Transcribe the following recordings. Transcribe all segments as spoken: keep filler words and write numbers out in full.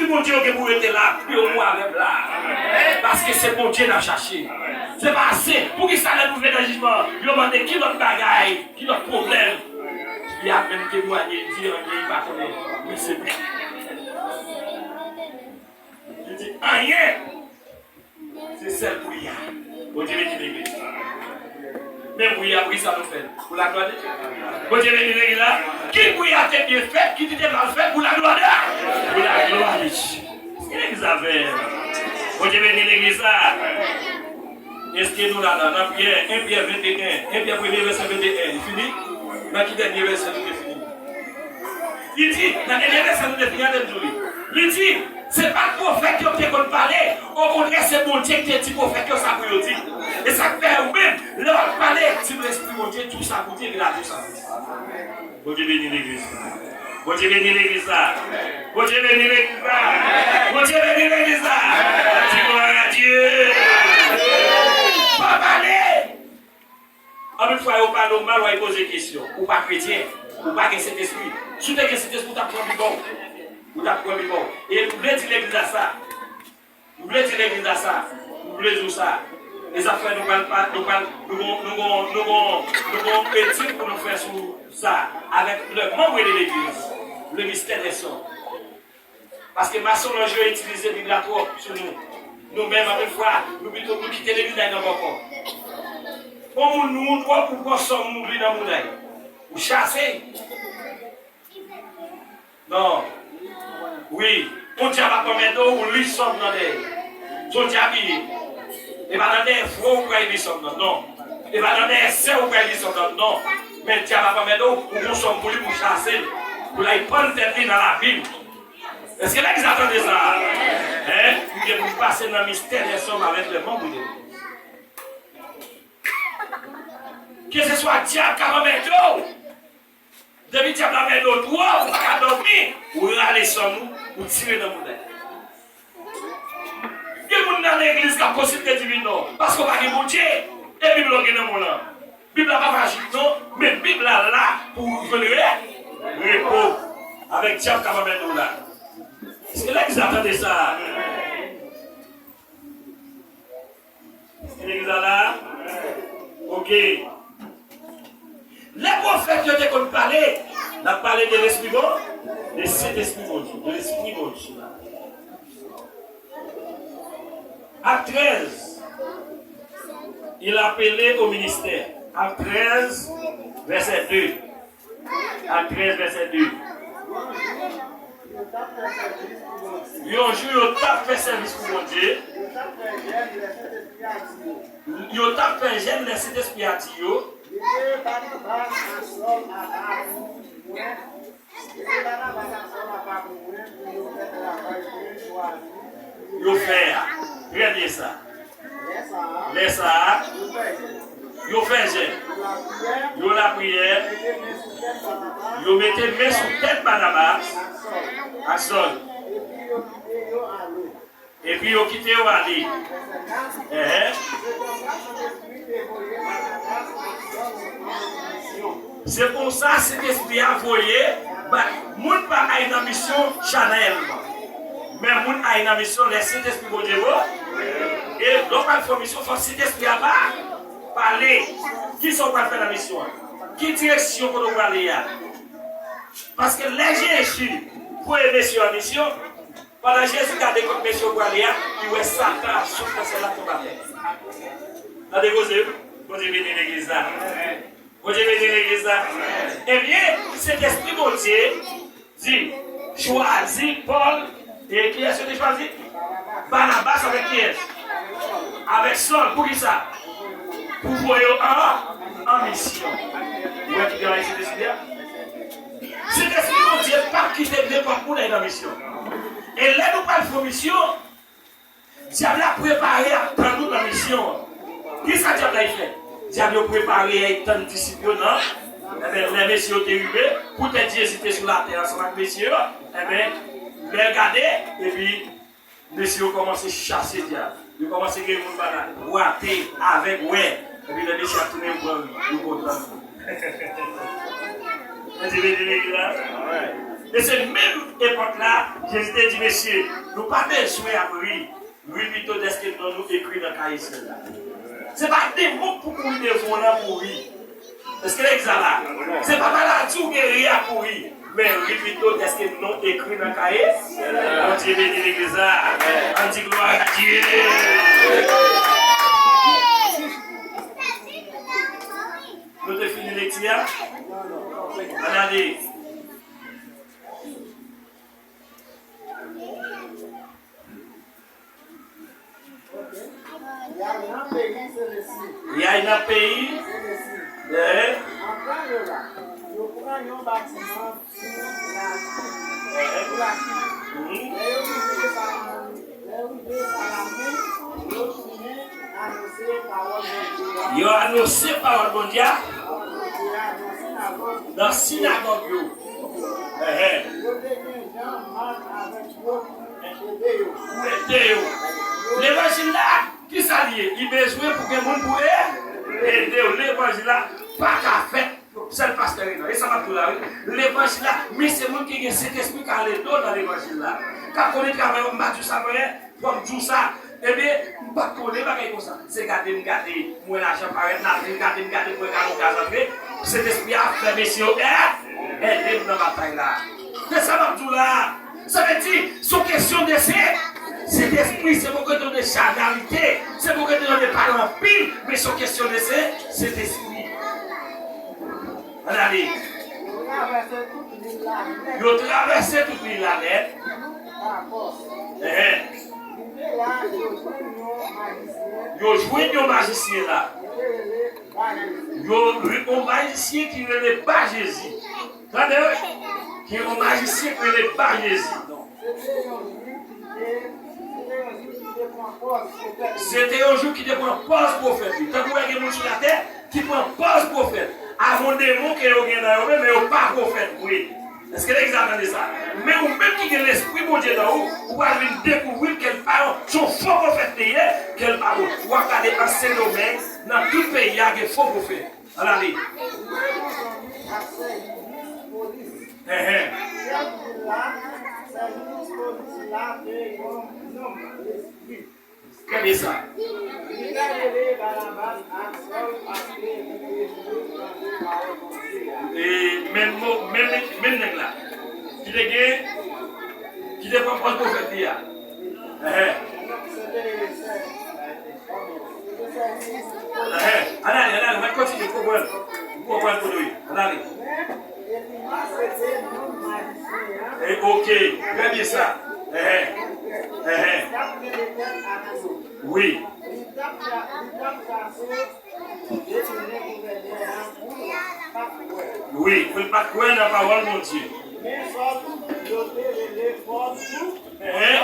Bondye yo gen pou rete la, pou yo mouri avè m la. Paske se Bondye n ap chache. Se pa ase. Poukisa lè nou rive nan jijman, yo mande ki lòt bagay, ki lòt pwoblèm? Li ap menm temwaye, li di anyen li pa konnen. Men se li di anyen. Se sèl bri a. Bondye beni legliz. Men bri a, bri sa nou fè l pou laglwa de Dye. Bondye beni legliz la. Ki bri a te byen fèt, ki te mal fèt pou laglwa de Dye? Pou laglwa de Dye. Ki legliz a fè? Bondye beni legliz la. Èske nou la, la, nan Pyè, en Pyè venteyen, en Pyè premye vèsè venteyen, li fini? Nan ki dènye vèsè nou te fini? Li di, nan dènye vèsè nou te fini an, te di, li di, se pa t pwofèt yo ki te konn pale, okontrè, se Bondye ki te di pwofèt yo sa pou yo di. E sa k fè ou menm, lè w ap pale, di Lespri Bondye, di w sa pou di, epi l a di w sa pou di. Bondye beni legliz la. Bondye beni legliz la. Bondye beni legliz la. Bondye beni legliz la. Di glwa a Dye. Pa pale. Anpil fwa, yo pale w mal, w al poze kesyon. Ou pa kretyen. Ou pa gen Sentespri. Si w te gen Sentespri, ou t ap pran Bib ou. Ou t ap pran Bib ou. E m vle di legliz la sa. M vle di legliz la sa. M vle di w sa. E sa fè nou pral, pa- nou pral, nou gon, nou gon, nou gon, nou gon etid pou nou fè sou sa. Avèk le membre de l'église. Le mystère des sommes. Paske masonlòj yo itilize Bib la twòp sou nou. Nou menm, anpil fwa, nou pito, nou kite legliz la nan bòkò. Bon moun nou twòp, ou pran sòm ou li nan mouday. Ou chase. Non. Wi. Yon dyab ap anmède w, ou li sòm nan dèyè. Se yon dyab li ye. E pa nan dèyè frè w ou pral li sòm nan, non. E pa nan dèyè sè w ou pral li sòm nan, non. Men dyab ap anmède w, ou gon sòm pou li pou chase l. Pou l al pann tèt li nan labim. Èske legliz la tande sa? Hein? Ou gen pou pase nan mystère des sommes avec le membre de l'église. Keseswa dyab k ap anmède w, depi dyab la anmède w twòp, ou pa ka dòmi, ou rale sòm ou, ou tire nan mouday. Gen moun nan legliz k ap konsilte divinman, paske w pa gen Bondye, e Bib la w gen nan men w lan. Bib la pa majik non, men Bib la la pou w jwenn re, repo avèk dyab k ap anmède w la. Èske legliz la tande sa? Èske legliz la la? Ok. Lè pwofèt yo te konn pale, n ap pale de Lespri Bon, de Sentespri Bondye, de Lespri Bondye. Ak trèz, il appelait au ministère. Ak trèz, vèsè de. Ak trèz, vèsè de. Yon jou, yo t ap fè sèvis pou Bondye. Yo t ap fè jèn, lè Sentespri a di yo. Yo fè a. Trè byen sa. Lè sa a, yo fè jèn. Yo lapriyè. Yo mete men sou tèt Banabas ak Sòl. Epi yo kite yo ale. Enhen. Se konsa Sentespri a voye, ba, moun pa al nan misyon chanèlman. Men moun al nan misyon lè Sentespri Bondye voye. E lè w pral fè yon misyon, fòk Sentespri a pa pale. Kisa w pral fè nan misyon an? Ki direksyon kote w prale a? Paske lè Jezi voye mesye yo an misyon, pandan Jezi gade kot mesye yo prale a, li wè Satan ap soufle syèl la tonbe atè. Tande koze wi. Bondye beni legliz la. Bondye beni legliz la. Ebyen, Sentespri Bondye di, chwazi Pòl, e kiyès yo te chwazi? Banabas avèk kiyès? Avèk Sòl. Poukisa? Pou voye yo an, an misyon. Ou wè ki travay Sentespri a? Sentespri Bondye p ap kite nenpòt moun al nan misyon. E lè nou pral fè yon misyon, dyab la prepare ap tann nou nan misyon an. Kisa dyab la fè? Dyab yo prepare, y ap tann disip yo nan. Enben, lè mesye yo te rive, poutèt Jezi te sou latè ansanm ak mesye yo, enben, lè gade, epi mesye yo kòmanse chase dyab. Yo kòmanse gen moun pa la, wate, avèg, wè. Epi lè mesye ap tounen, yo pran, yo kontan. Mwen te vle di legliz la. E se menm epòk la, Jezi te di, mesye, nou pa bezwen ap ri. Ri pito dèske non nou ekri nan kaye syèl la. Se pa demon k pou kouri devan w lan pou ri. Èske legliz la la? Se pa maladi w gen ri a pou ri. Men ri pito dèske non ekri nan kaye. Bondye beni legliz la. Ann di glwa a Dye. Nou te fini lekti a? Ann ale. Y ay nan peyi selesi. Y ay nan peyi selesi. Eh. Antan yo la, yo pran yon batiman sou lakou. Eh. Sou lakou. Mhm. Lè yo rive Salami, lè yo rive Salami, yo tounen anonse pawòl Bondye a. Yo anonse pawòl Bondye a. Pawòl Bondye a nan sinagòg yo. Nan sinagòg yo. Eh, eh. Yo te gen Jan, Mak avèk yo. Pou ede yo. Levanjil la, kisa li ye? Li bezwen pou gen moun pou e-, ede w. Levanjil la pa ka fèt sèl pastè Renan. E sa m ap di w la, wi. Levanjil la, men se moun ki gen Sentespri k ale do nan levanjil la. K ap konnen travay, m pa di w sa, mwen, fò m di w sa. Ebyen, m pa t konnen bagay konsa. Se gade m gade, m wè lajan parèt, lajan gade m gade, m wè galon gaz antre. Sentespri a fè mesye yo, eh, ede m nan batay la. Se sa m ap di w la. Sa vle di, se yon kesyon de se, Sentespri, se pou ke tande chanalite, se pou ke tande pale anpil, men se yon kesyon de se, Sentespri. Ann ale. Yo travèse tout lil la nèt. Yo travèse tout lil la nèt. Ehèn. Yo jwenn yon majisyen la. Yo, yon majisyen ki rele Ba Jezi. Tande, wi. Ki yon majisyen ki rele Ba Jezi. Se te yon jou ki te pran pòz pwofèt li. Tankou wè gen moun sou latè ki pran pòz pwofèt. Avè yon demon ke yo gen nan yo menm, men yo pa pwofèt vre. Èske legliz la tande sa? Men ou menm ki gen Lespri Bondye nan ou, ou pral vin dekouvri ke l pa yon, se yon fo pwofèt li ye, ke l pa bon. W ap gade an Sendomeng, nan tout peyi a, gen fo pwofèt. Ann ale. Enhen. Trè byen sa. E menm mo, menm, menm nèg la. Ki te gen, ki te pran pòz pwofèt li a. Enhen. Enhen. Ann ale, ann ale, mwen kontinye, konprann. Ou konprann kote w ye. Ann ale. E, ok, trè byen sa. Enhen. Enhen. Wi. Wi, pou l pa t kwè nan pawòl Bondye. Enhen.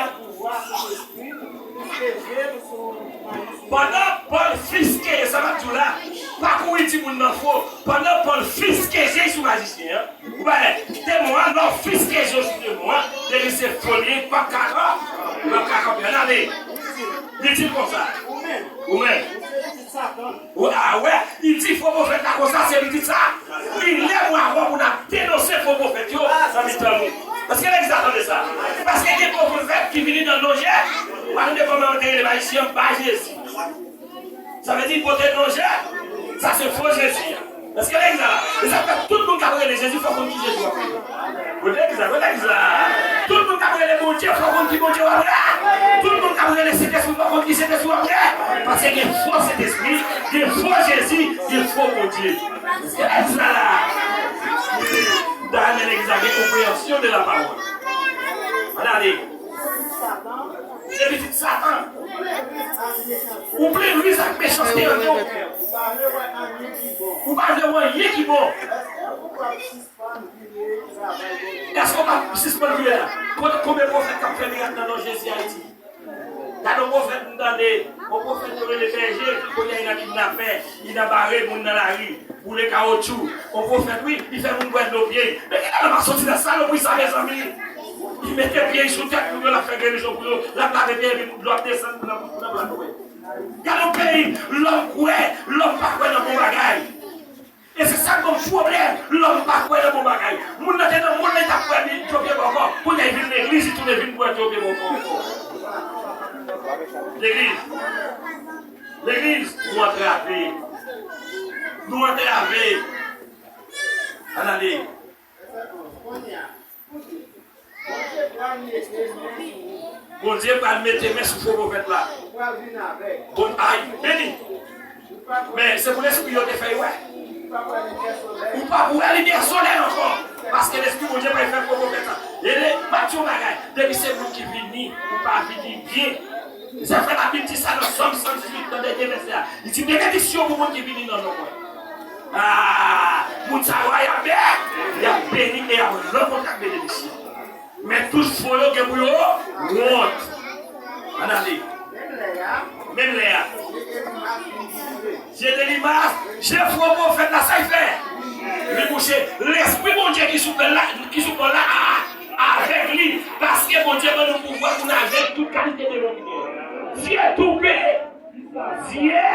Pandan Pòl fiske, sa m ap di w la, pa kouri di moun nan fo. Pandan Pòl fiske je sou majisyen an, ou pa wè, demon an, lè w fiske je w sou demon an, depi se fo li ye, li p ap ka, li p ap ka kanpe. Ann ale. Li di l konsa. Ou menm. Ou menm. Ou, a wè, li di fo pwofèt la konsa, se pitit sa. Li lè pou avè w pou n ap denonse fo pwofèt yo nan mitan nou. Èske legliz la tande sa? Paske gen fo pwofèt ki vini nan non Jezi. Ou pa tande kòman yo te rele majisyen an Ba Jezi. Sa vle di pote non Jezi. Sa se fo Jezi a. Èske legliz la la? E sa fè tout moun k ap rele Jezi, fò konn ki Jezi w ap rele. Kote legliz la, kote legliz la. Tout moun k ap rele Bondye, fò konn ki Bondye w ap rele. Tout moun k ap rele Sentespri, fò konn ki Sentespri w ap rele. Paske gen fo Sentespri, gen fo Jezi, gen fo Bondye. Èske legliz la la? Dayè legliz la gen konpreyansyon de la pawòl. Ann ale. Se pitit Satan. Ou plen ris ak mechanste an tou. Ou pa vle wè anyen ki bon. Èske w pa sispann vire la? Konbyen pwofèt k ap fè mirak nan non Jezi Ayiti? Gade yon pwofèt m tande, yon pwofèt yo rele Bèje, kounye a li nan kidnapè, li nan bare moun nan lari, boule kawotchou. Yon pwofèt, wi, li fè moun bwè dlo pye. Men ki kote l ap soti nan salopri sa, mezanmi? Li mete pye l sou tèt moun yo, l ap fè gerizon pou yo, l ap lave pye, epi dlo ap desann pou nan, pou nan plat dwèt. Gade yon peyi, lòm kwè, lòm pa kwè nan bon bagay. E se sa k ban m pwoblèm. Lòm pa kwè nan bon bagay. Moun nan te nan mòn, li t ap kwè li dyo pye bòkò. Kounye a, li vin legliz, li tounen vin kwè dyo pye bòkò ankò. Legliz, legliz, nou antrave. Nou antrave. Ann ale. Bondye pral mete men sou fo pwofèt la. Bon, ay, beni. Men se pou lespri yo te fè y wè. Ou pa pou wè limyè solèy ankò. Paske lespri Bondye pral fè fo pwofèt la. E le, m ap di yon bagay. Depi se moun ki vini, ou pa vini byen. Se fè Labib di sa nan Sòm san dizuit, nan dènye vèsè a. Li di, benediksyon pou moun ki vini nan non mwen. Ah, moun sa yo a, y ap beni, y ap beni e y ap rankontre ak benediksyon. Men tout fo yo gen pou yo wont. Ann ale. Menm lè a. Zye Elimas, je fo pwofèt la, sa l fè? Li bouche. Lespri Bondye ki sou pè la, ki sou pè la, a, avèg li. Paske Bondye ban nou pouvwa pou n avèg tout kalite demon ki gen. Zye toupe. Zye